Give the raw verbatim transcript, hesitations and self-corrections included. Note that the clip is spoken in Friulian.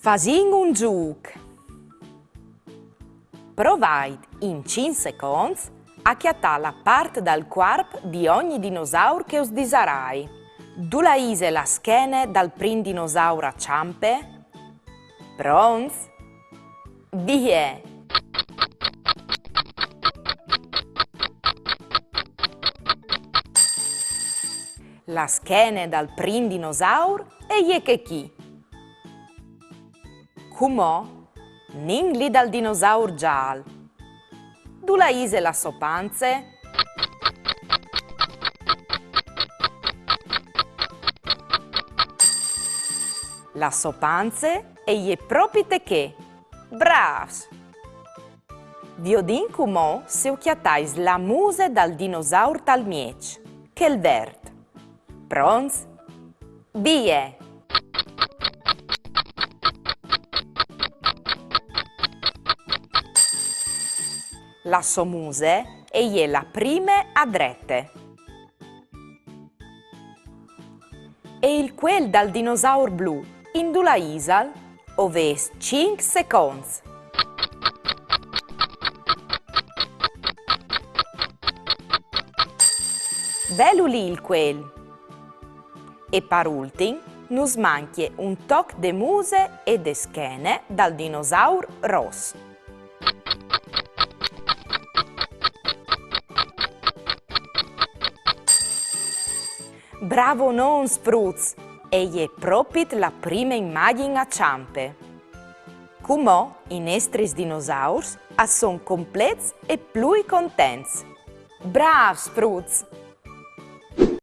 Fasìn un zûc. Provait in cinc seconts a cjatâ la part dal cuarp di ogni dinosaur che us disarai. Dulà ise la schene dal prin dinosaur a çampe? Pronts? Vie! La schene dal prin dinosaur e je chê chi. Cumò, 'nin li dal dinosaur zâl. Dulà ise la sô panze? La sô panze e je propit chê. Brâfs! Viodìn cumò se o cjatais la muse dal dinosaur tal mieç, chel vert. Pronts? Vie! La sô muse e je la prime a drete. E il cuel dal dinosaur blu, indulà isal? O vês cinc seconts. Velu li il cuel. E par ultin, nus mancje un toc de muse e de schene dal dinosaur ros. Bravonons, fruts! E je propit la prime imagjin a çampe. Cumò i nestris dinosaurs a son complets e plui contents. Brâfs, fruts!